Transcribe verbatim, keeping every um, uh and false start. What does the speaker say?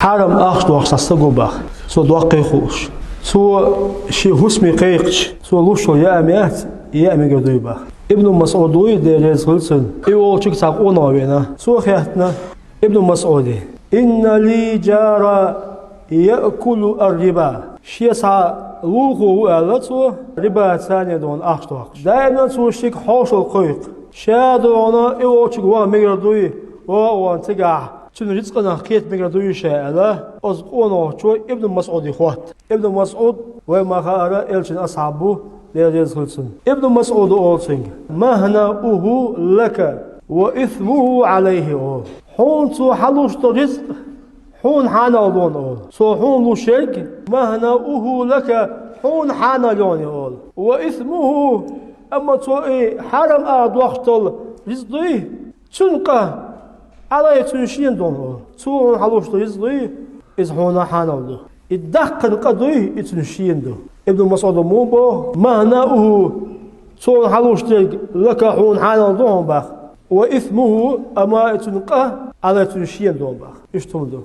Хьарам ахча дохьуш цхьа стаг ву бах. Цо доккхий хууш. Цо шен хӀусаме кхайкхача, цо луш йола яа ма яц, яа мегар дуй бах. Ибн МасӀуд вуй, Дела реза хилва цунна. И волчуьнга цхьа къонах веана. Цо хаьттина Ибн МасӀуде: «Инна ли джара яъкулу ар-риба». Шен цхьа лулахо ву аьлла цо, риба царна дона ахча дохкуш. Даиман цо шега хьошалгӀа кхойкху. Ша дона и волчуьнга ваха мегар дуй, ваха а вахана цигахь цуьнан рицкъанах кхета мегар дуй ша аьлла, оцу къонахчо Ибн МасӀуде хотту. Ибн МасӀуд, вай ма хаара, элчан асхьаб ву, Дела реза хилва цунна. Ибн МасӀуда олу цуьнга: «Магьнауху лака ва исмуху Ӏалайхи», олу. Хьуна цо хьалуш долу рицкъ хьуна хьанал дона, олу. Цо хьуна луш ерг, «магьнауху лака», хьуна хьанал йона, олу. «Ва исмуху», амма цо и хьарам а дохьуш долу рицкъ дуй, цуьнан къа, Ӏалайхи, цуьнан шена дона, олу. Цо хьуна хьалуш долу рицкъ дуй, иза хьуна хьанал ду. И даккхана къа дуй, и цуьнан шена ду. Ибн МасӀуда муха боху: «Магьнауху», цо хьуна хьалуш дерг, «лака», хьуна хьанал ду хьуна бах. «Ва исмуху», амма и цуьнан къа, «Ӏалайхи», цуьнан шена дона бах. Иштта хӀума ду.